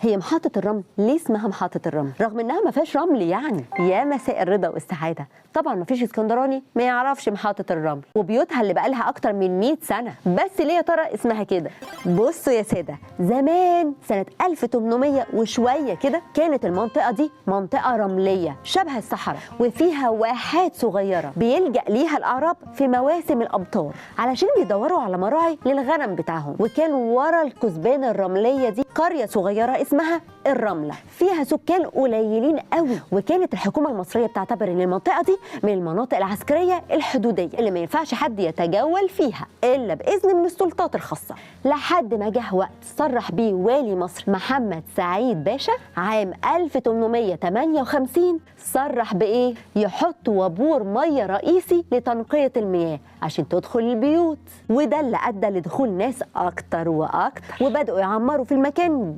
هي محطة الرمل ليه اسمها محطة الرمل رغم انها ما فيهاش رمل؟ يعني يا مساء الرضا والسعادة. طبعا ما فيش اسكندراني ما يعرفش محطة الرمل وبيوتها اللي بقالها اكتر من 100 سنة، بس ليه يا ترى اسمها كده؟ بصوا يا سادة، زمان سنة 1800 وشوية كده كانت المنطقة دي منطقة رملية شبه الصحراء، وفيها واحات صغيرة بيلجأ ليها الأعراب في مواسم الأمطار علشان بيدوروا على مراعي للغنم بتاعهم. وكان ورا الكثبان الرملية دي قرية صغيرة اسمها الرملة، فيها سكان قليلين قوي، وكانت الحكومة المصرية بتعتبر ان المنطقة دي من المناطق العسكرية الحدودية اللي ما ينفعش حد يتجول فيها إلا بإذن من السلطات الخاصة، لحد ما جه وقت صرح بيه والي مصر محمد سعيد باشا عام 1858. صرح بإيه؟ يحط وابور مية رئيسي لتنقية المياه عشان تدخل البيوت، وده اللي أدى لدخول ناس أكتر وأكتر، وبدأوا يعمروا في المكان